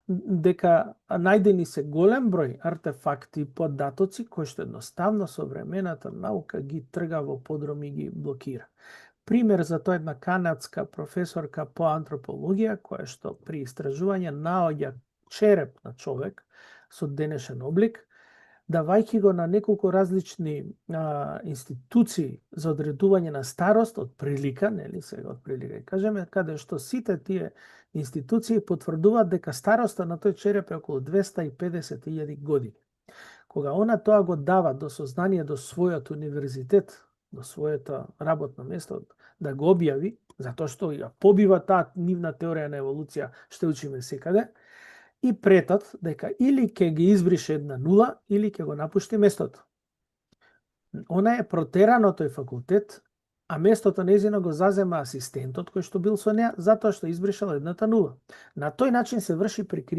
дека најдени се голем број артефакти и податоци кои што едноставно современата наука ги трга во подроми и ги блокира. Пример за тоа една канадска професорка по антропологија која што при истражување наоѓа череп на човек со денешен облик, давајќи го на неколку различни институции за одредување на старост од прилика, нели сега од прилика, кажеме, каде што сите тие институции потврдуваат дека староста на тој череп е околу 250.000 години. Кога она тоа го дава до сознание до својот универзитет, до своето работно место, да го објави, затоа што ја побива таа нивна теорија на еволуција што учиме секаде, и претат дека или ќе ги избрише една нула, или ќе го напушти местото. Она е протерана од тој факултет, а местото нејзино го зазема асистентот кој што бил со неа, затоа што избришал едната нула. На тој начин се врши прикривање